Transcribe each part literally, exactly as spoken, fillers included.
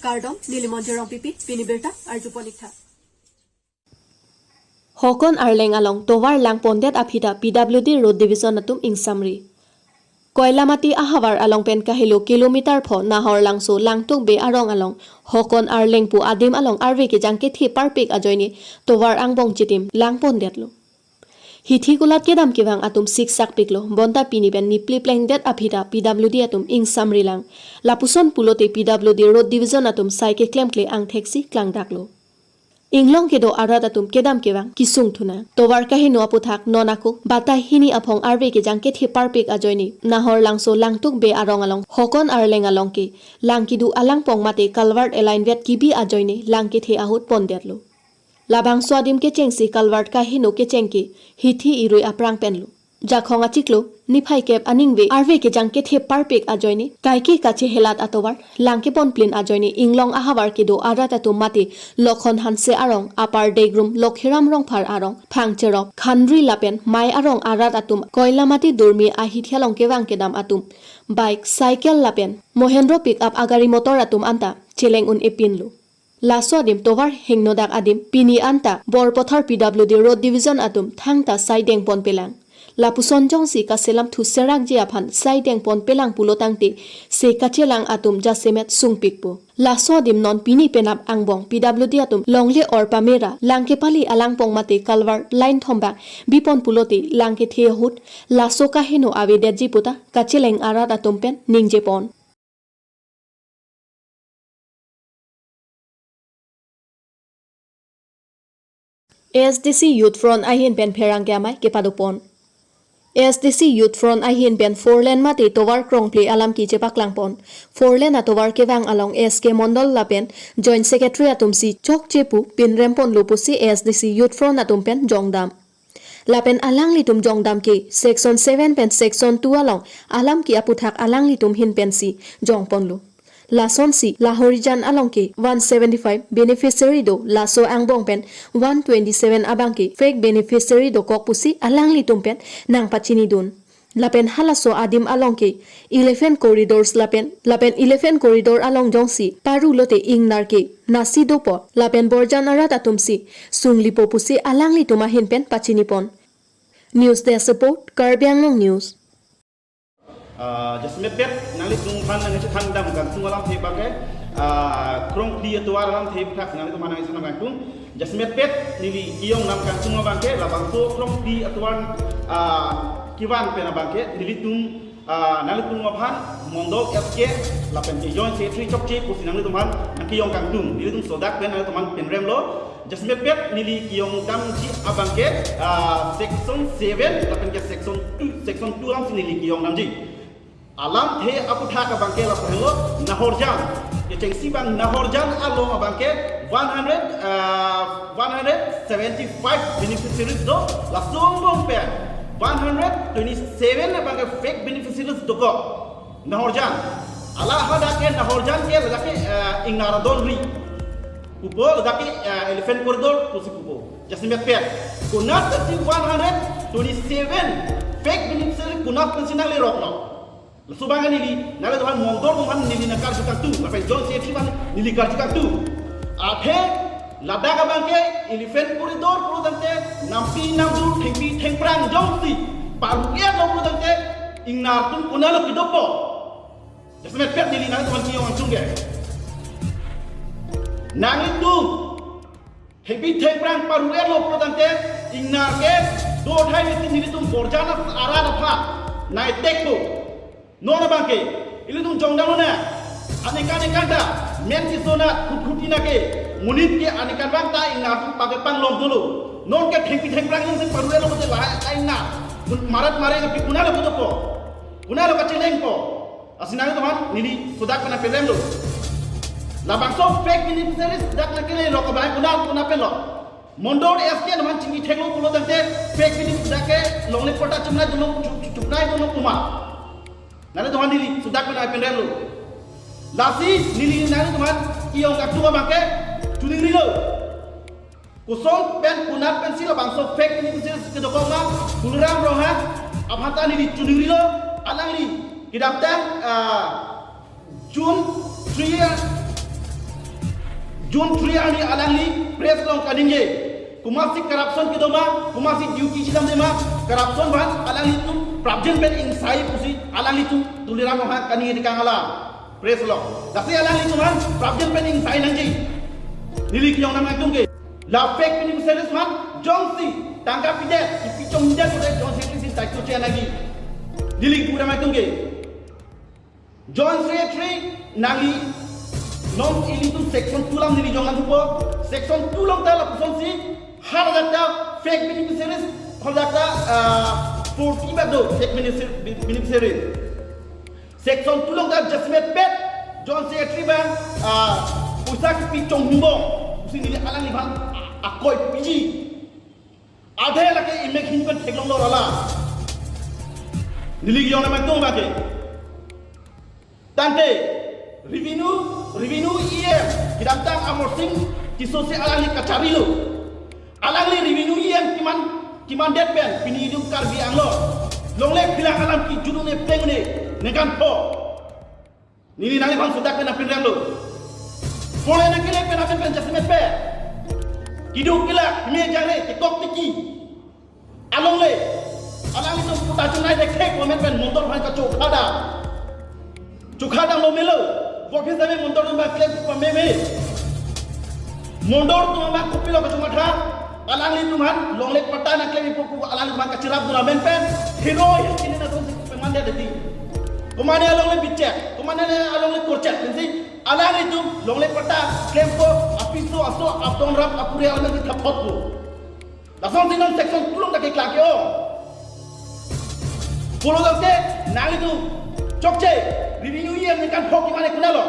Kardom, neli Monjir Rongpipi, pini birta arjupon ik tha. Hokon Arleng along tovar langpondet aphi ta P W D Road Division atum ingsamri. Koilamati ahavar along pen kahelo kilometer pho Nahorlangso Langtuk Bey arong along Hokon Arleng pu adim along arve kejang kethe parpik ajoine tovar angbong chitim langpondetlo. Hithi kulat kedam kevang atum siksak piklo, bonta pini pen nipli plengdet aphi ta P W D atum ingsamri lang. Lapuson pulote P W D Road Division atum sai keklemkle angthek si klangdaklo. Inglong kedo arat atum kedam kevang kesung thunang. Tovar kaheno aputhak non ako batai hini aphong arve kejang kethe parpik ajoine Nahorlangso Langtuk Bey arong along Hokon Arleng along ke lang kedo alangpong mate culvert aline vet kebi ajoine lang kethe ahut pondetlo. Labangso adim kechengsi culvert kaheno kecheng ke hithi irui aphrang penlo. Jakhong achiklo, niphai kep aningve arve kejang kethe parpik ajoine kaike kachehelat atovar lang kepon plin ajoine inglong ahavar kedo arat atum mate Lokhon Hanse arong, Upper Degrum, Lokhiram Rongphar arong, Phangcherop, Khandri lapen Mai arong arat atum Koilamati Durmi ahithi along kevang kedam atum bike, cycle lapen Mahindra pickup agari motor atum anta cheleng un-e pinlo. Laso adim tovar hingnodak adim pini anta Borpathar P W D Road Division atum thangta sai dengpon pelang. Lapuson jongsi kaselam thu serakji aphan sai dengpon pelang pulo tangte se kachelang atum jasemet sungpikpo. Laso adim non pini penap angbong P W D atum longle or pamera lang kepali alangpong mate culvert line thombak bipon pulote lang kethe ahut laso kaheno avedetji puta kacheleng arat atum pen ningjepon. A S D C Youth Front ahin pen pherangke amei kepadopon. A S D C Youth Front ahin pen four lane mate tovar krongple alam kechepaklangpon. Four lane atovar kevang along S K Mondol lapen Joint Secretary atumsi chokche pu pinremponlo pusi A S D C Youth Front atum pen jongdam. Lapen alanglitum jongdam ke Section seven pen Section two along alam ke aputhak alanglitum hin pensi jongponlo. Lasonsi Lahorijan along ke one seventy-five beneficiary do, laso angbong pen one twenty-seven abang ke fake beneficiary dokok pusi alanglitum pen nangpachinidun. Lapen halaso adim along ke eleven corridors lapen, lapen eleven corridor along jongsi paru lote ingnar ke nasi dopo, lapen borjan arat atumsi sunglipo pusi alanglitum ahin pen pachinipon. News Desk Report, Karbi Anglong News. Ah, jasemet pet nanglitum aphan nangchethan dam kangtung alamthe abangke, ah, krongple atovar alamthe aputhak nanglitum aphan nangchethan dam kangtung. Jasemet pet neli kejong dam kangtung abangke, labangso krongple atovar, ah, kevan pen abangke nelitum, ah, nanglitum aphan Mondol S K lapen ke Joint Secretary chokche pusi nanglitum aphan nangkejong kangtung. Nelitum sodak pen nanglitum aphan pinremlo. Jasemet pet neli kejong damji abangke, ah, Section seven lapen ke Section two, Section two alamsi neli kejong damji. Alamthe aputhak abangke lapu henlo Nahorjan. Kechengsi abang Nahorjan along abangke one hundred, ah, one hundred seventy-five beneficiaries do, laso angbong pen one hundred twenty-seven abangke fake beneficiaries dokok. Nahorjan. Ala hadak ke Nahorjan ke ladak ke, ah, ingnar adon ri pupo, ladak ke, ah, elephant corridor pusi pupo. Jasemet pet. Konat pensi one hundred twenty-seven fake beneficiary konat pensi nangleroklo. Laso abang neli, nanglitum aphan Mondol atum aphan neli nangkarju kangtung, lapen Joint Secretary aphan neli karju kangtung. Athe ladak abangke elephant corridor pulo tangte nampi namdu thengpi thengphrang jongsi paru-etlo pulo tangte ingnar atum konatlo kedopo. Jasemet pet neli nanglitum aphan kejong kangtung ke. Nanglitum thengpi thengphrang paru-etlo pulo tangte ingnar ke do thai mesi nelitum borjan arat aphan naitekpo. Non abangke ilitum jongdamlo na. Anikan anikan ta men kesonat khutkhut ina ke monit ke anikan abang ta ingnar atum pake panglong dolo. Non ke thengpi thengphrang jongsi paru-etlo pulote lahai ta ingnar marat mare ke konatlo kedopo, konatlo kachelengpo. Lasi nanglitum aphan neli sodak pen nangpinremlo. Labangso fake beneficiaries dak nangkelerok abang konat konat penlo. Mondol S K atum aphan chingki theklo pulo tangte fake beneficiaries dak ke longle patta chumnai dolo, chu-, chu-, chumnai dolo kuma. Nanglitum aphan neli sodak pen nangpinremlo. Lasi neli nanglitum aphan kejong kangtung abangke choningrilo. Koson pen konat pensi labangso fake beneficiaries kedokok ma, Buluram Ronghang aphan ta neli choningrilo, alangli kedamtang, ah, June three, ah, June three arni alangli press along kaningje. Komatsi corruption kedo ma, komatsi duty chedamde ma, corruption aphan alanglitum prapjin pen ingsai pusi alanglitum Tuliram Ronghang kaningje tekang alam press along. Lasi alanglitum aphan prapjin pen ingsai nangji. Neli kejong nangtum ke. La fake beneficiaries aphan jongsi tangka pidet, kipi chongdet, jongsi kisi taik to chen lagi. Neli kejong nangtum ke. Joint Secretary nangli non ilitum section two alam neli jong nangpo. Section two along ta lapusonsi haladak ta fake beneficiaries, haladak ta, ah, forty bak do fake benefici-, beneficiaries. Section two along ta jasemet pet Joint Secretary abang, ah, poisa kipi chonghum bom pusi neli alangliphan akoi piji. Athe lake imek hin pen theklonglo rala. Neli kejong nangtum abang ke. Tangte, revenue, revenue E M, kedamtang Amarsing Tisso si alangli kacharlilo. Alangli revenue E M keman, kemandet pen, pini itum Karbi Anglong longle phelang alam kejut un-e pleng un-e, ningkan pho. Neli nangliphan sodak pen nangpinrenglo. Pole nangkele pen apen pen jasemet pet. Keduk kelak, hime jangre, tekok teki. Alongle, alanglitum puta chunai dekhek momen pen mondol aphan kachokha dam. Chokha damlo melo, bophi same mondol atum abang klem pameme. Mondol atum abang kopilo kachomatha, alanglitum aphan longle patta nangklem ipu pu alanglitum aphan kachirap dun amen pen, hero hin kini na dun si peman dia deti. Komane alongle bichek, komane alongle korchek, pensi alanglitum longle patta klempo, apiso aso, aton rap, apuri alam si thapotpo. Lasonsi non section two along ta keklang ke-ong. Pulo tangte nanglitum chokche, revenue E M ningkan pho kemane kunalo.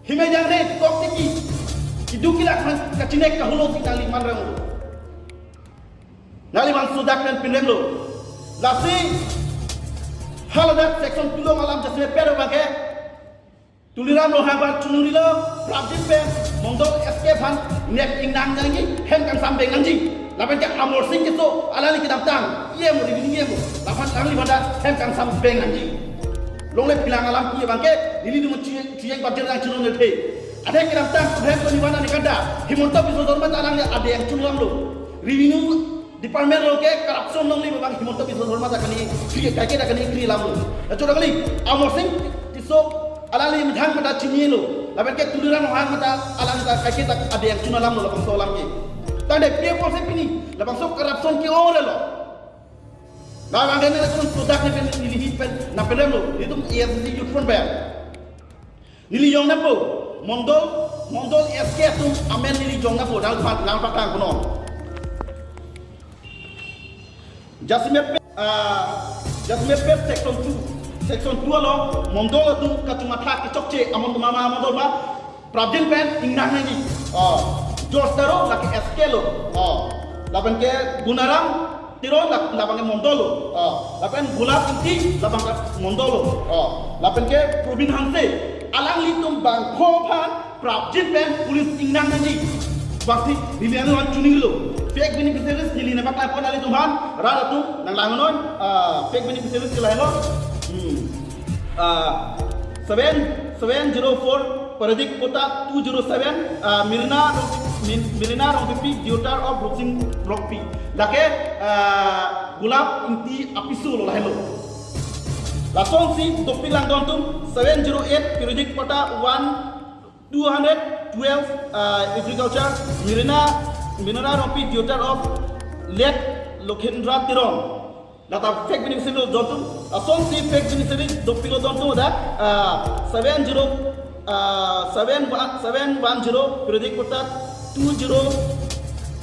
Hime jangre, kok teki, keduk kelak aphan kachinek kahulo si nangli manrenglo. Nangliphan sodak pen pinrenglo. Lasi haladak section two along alam jasemet pet abang ke. Tuliram Ronghang aphan chunurilo, prapjin pen mondol S K aphan nek ingnang nangji, hem kangsam beng nangji. Lapen ke Amarsing Tisso alangli kedamtang E M, revenue E M, laphan alangliphan ta hem kangsam beng nangji. Longle phelang alam ke abang ke, nelitum chiyeng, chiyeng bajir nang chunur nel the. Athe kedamtang hem ko ni mana ni kanda, Himanta Biswa Sarma ta alangli adeng chunur alamlo. Revenue Department along ke corruption longle abang Himanta Biswa Sarma ta kani, kri, kaike ta kani kri alamlo. Lacho dakali, Amarsing Tisso alangli methang mata chinilo. Lapen ke Tuliram Ronghang mata alangli ta kaike ta adeng chunur alamlo labangso alam ke. Tangte P F C pini, labangso corruption ke-ong relo. Labang ke neli latum sodak ne pen neli hin pen nangpinrenglo. Nelitum A S D C Youth Front pen. Neli jong nangpo, mondol, mondol S K atum amen neli jong nangpo, nang pat, nang patang kono. Jasemet pet, ah, jasemet pet section two. Section two along, mondol atum kachomatha kechokche, amon mama mondol ma, prapjin pen ingnang nangji. Oh, George Taro lake S K lo. Oh, lapen ke Gunaram Teron la-, labang ke mondol lo. Oh, lapen Gulap Ingti labang ke mondol lo. Oh, lapen ke Probin Hanse. Alanglitum bangpho aphan prapjin pen police ingnang nangji. Bangsi neli nangliphan chunilo. Fake beneficiaries neli nangpaklangpon nanglitum aphan. Rat atum nanglang noi. Ah, fake beneficiaries ke lahelo. Hmm. Ah, seven, seven zero four Paredik Patta two zero seven, ah, Mirna Rong-, Min-, Mirna Rongpipi, daughter of Rupsing Rongpi. Lake, ah, Gulap Ingti apiso lo lahelo. Lasonsi dopik langdun atum seven zero eight Paredik Patta one two hundred twelve, ah, agriculture, Mirna, Mirna Rongpi, daughter of late Lokhendra Teron. Lata fake beneficiary lo dun atum, lasonsi fake beneficiary dopik lo dun atum dak, ah, seven zero, ah, seven one, seven one zero Paredik Patta two zero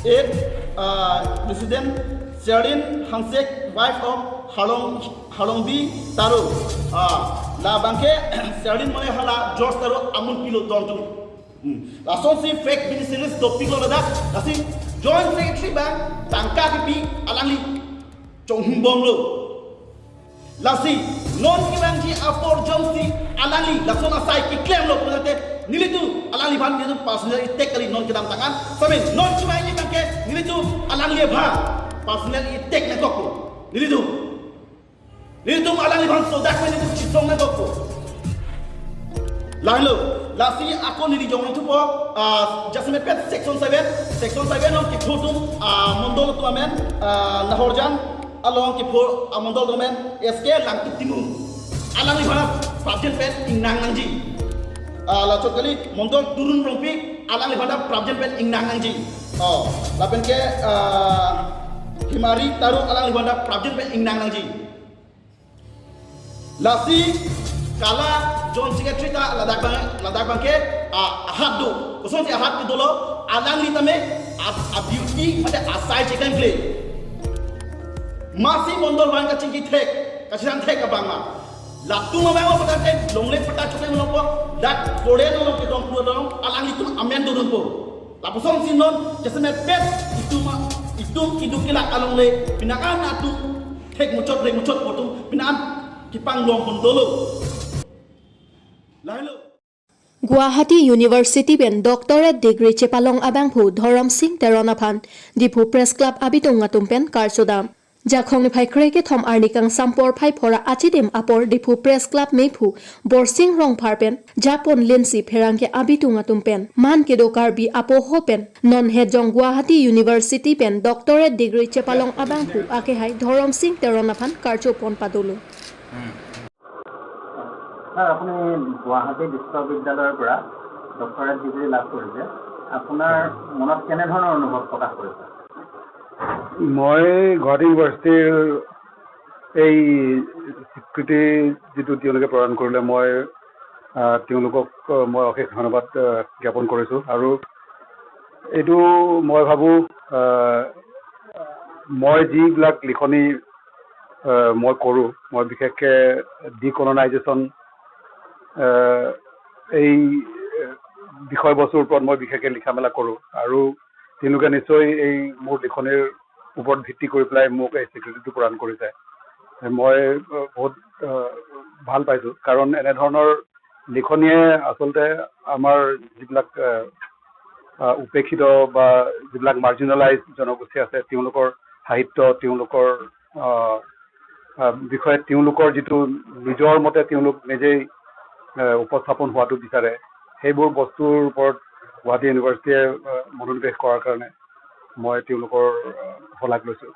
eight, ah, resident Sherlyn Hanse, wife of Harlong, Harlongbi Taro. Ah, labang ke Sherlyn mane hala George Taro amunpi lo dun atum. Hmm. Lasonsi fake beneficiaries dopik lo ladak, lasi Joint Secretary abang tangka kipi alangli chonghum bomlo. Lasi non kevangji apor jongsi alangli lason asai keklemlo pulote nelitum alangliphan nelitum personal attack kali non kedamtang an. Same non kevangji abang ke nelitum alangli aphan personal attack nangkoklo. Nelitum. Nelitum alangliphan sodak pen nelitum chesong nangkokpo. Lahenlo, lasi ako neli jongnang thupo, ah, jasemet pet section seven, section seven along kepho atum, ah, mondol atum amen, ah, Nahorjan along kepho, ah, mondol atum amen, S K Langtuk Timung. Alangliphan ta prapjin pen ingnang nangji. Ah, lachot kali, mondol Turun Rongpi, alangliphan ta prapjin pen ingnang nangji. Oh, lapen ke, ah, Himari Taro, alangliphan ta prapjin pen ingnang nangji. Lasi kala Joint Secretary ta ladak abang, ladak abang ke, ah, ahat do. Kosonsi ahat kedo lo, alangli tame a, a duty mate asai chekan kle. Masi mondol abang kachingki thek, kachesang thek abang ma. Latum abang ma pata te longle pata chokle melo po, dak foreign along kedong pura dong, alanglitum amen dodunpo. Lapusonsi non jasemet pet itum ma, itum keduk kelak alongle, penang an atum thek muchot, rek muchot pu atum penang an kepanglong pon dolo. Lahenlo. Guwahati University pen doctorate degree chepalong abangphu Dhorom Sing Teron aphan Diphu Press Club abitung atum pen karchodam. Jakhong niphai kre kethom arni kangsam porphai phora achidim apor Diphu Press Club mephu Borsing Rongphar pen japon linsi pherangke abitung atum pen man kedo Karbi apoho pen non hetjong Guwahati University pen doctorate degree chepalong abangphu akehai Dhorom Sing Teron aphan karcho pon padolo. Sir, আপুনি গুৱাহাটী বিশ্ববিদ্যালয়ৰ পৰা doctorate degree লাভ কৰিছে। আপোনাৰ মনত কেনেধৰণৰ অনুভৱ প্ৰকাশ কৰিছে? মই গুৱাহাটী ইউনিভাৰ্চিটিৰ এই স্বীকৃতি যিটো তেওঁলোকে প্ৰদান কৰিলে, মই আহ, তেওঁলোকক আহ, মই অশেষ ধন্যবাদ আহ, জ্ঞাপন কৰিছোঁ। আৰু এইটো মই ভাবোঁ, আহ, মই যিবিলাক লিখনি আহ, মই কৰোঁ, মই বিশেষকৈ ডিকলনাইজেশ্যন এই বিষয়বস্তুৰ ওপৰত মই বিশেষকৈ লিখা মেলা কৰোঁ। আৰু তেওঁলোকে নিশ্চয় এই মোৰ লিখনিৰ ওপৰত ভিত্তি কৰি পেলাই মোক এই স্বীকৃতিটো প্ৰদান কৰিছে। মই আহ, বহুত আহ, ভাল পাইছোঁ, কাৰণ এনেধৰণৰ লিখনিয়ে আচলতে আমাৰ যিবিলাক আহ, আহ, উপেক্ষিত বা যিবিলাক মাৰ্জিনেলাইজ জনগোষ্ঠী আছে, তেওঁলোকৰ সাহিত্য, তেওঁলোকৰ আহ, আহ, বিষয়ে তেওঁলোকৰ যিটো নিজৰ মতে তেওঁলোক নিজেই আহ, উপস্থাপন হোৱাটো বিচাৰে, সেইবোৰ বস্তুৰ ওপৰত গুৱাহাটী ইউনিভাৰ্চিটিয়ে আহ, মনোনিৱেশ কৰাৰ কাৰণে মই তেওঁলোকৰ আহ, শলাগ লৈছোঁ।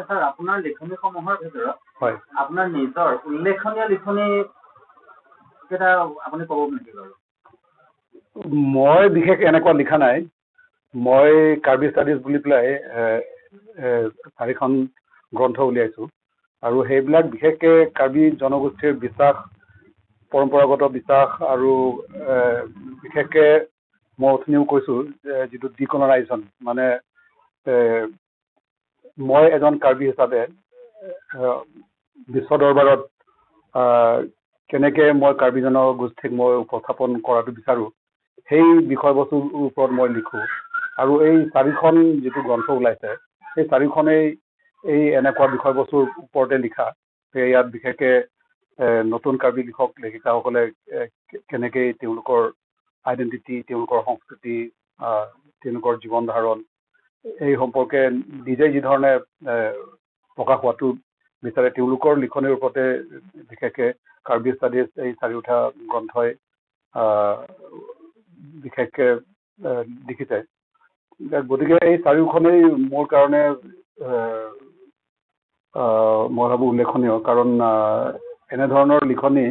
ছাৰ, আপোনাৰ লিখনিসমূহৰ ভিতৰত হয়। আপোনাৰ নিজৰ উল্লেখনীয় লিখনি কেইটা আপুনি ক'ব নেকি বাৰু? মই বিশেষ এনেকুৱা লিখা নাই। মই কাৰ্বি ষ্টাডিজ বুলি পেলাই এ, এ, চাৰিখন গ্ৰন্থ উলিয়াইছোঁ। আৰু সেইবিলাক বিশেষকৈ কাৰ্বি জনগোষ্ঠীৰ বিশ্বাস, পৰম্পৰাগত বিশ্বাস আৰু এ, বিশেষকৈ মই অথনিও কৈছোঁ যে যিটো ডিকলনাইজেশ্যন, মানে এ, মই এজন কাৰ্বি হিচাপে আহ, বিশ্ব দৰবাৰত আহ, কেনেকে মই কাৰ্বি জনগোষ্ঠীক মই উপস্থাপন কৰাটো বিচাৰোঁ, সেই বিষয়বস্তুৰ ওপৰত মই লিখোঁ। আৰু এই চাৰিখন যিটো গ্ৰন্থ ওলাইছে, সেই চাৰিখনেই এই এনেকুৱা বিষয়বস্তুৰ ওপৰতে লিখা। ইয়াত বিশেষকৈ এ, নতুন কাৰ্বি লিখক লেখিকাসকলে এ, কে- কেনেকৈ তেওঁলোকৰ আইডেণ্টিটি, তেওঁলোকৰ সংস্কৃতি, আহ, তেওঁলোকৰ জীৱন ধাৰণ, এই সম্পৰ্কে নিজে যি ধৰণে এ, প্ৰকাশ হোৱাটো বিচাৰে, তেওঁলোকৰ লিখনিৰ ওপৰতে বিশেষকৈ কাৰ্বি ষ্টাডিজ এই চাৰিওটা গ্ৰন্থই আহ, বিশেষকৈ আহ, লিখিছে। গতিকে এই চাৰিওখনেই মোৰ কাৰণে আহ, আহ, মই ভাবোঁ উল্লেখনীয়, কাৰণ আহ, এনেধৰণৰ লিখনি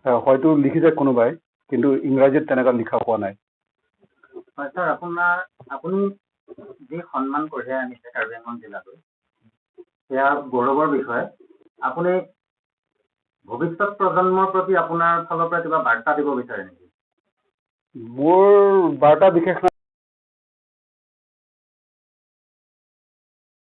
আহ, হয়তো লিখিছে কোনোবাই, কিন্তু ইংৰাজীত তেনেকুৱা লিখা হোৱা নাই। হয় ছাৰ, আপোনাৰ আপুনি যি সন্মান কঢ়িয়াই আনিছে কাৰ্বি আংলং জিলালৈ, সেয়া গৌৰৱৰ বিষয়। আপুনি ভৱিষ্যত প্ৰজন্মৰ প্ৰতি আপোনাৰ ফালৰ পৰা কিবা বাৰ্তা দিব বিচাৰে নেকি? মোৰ বাৰ্তা বিশেষ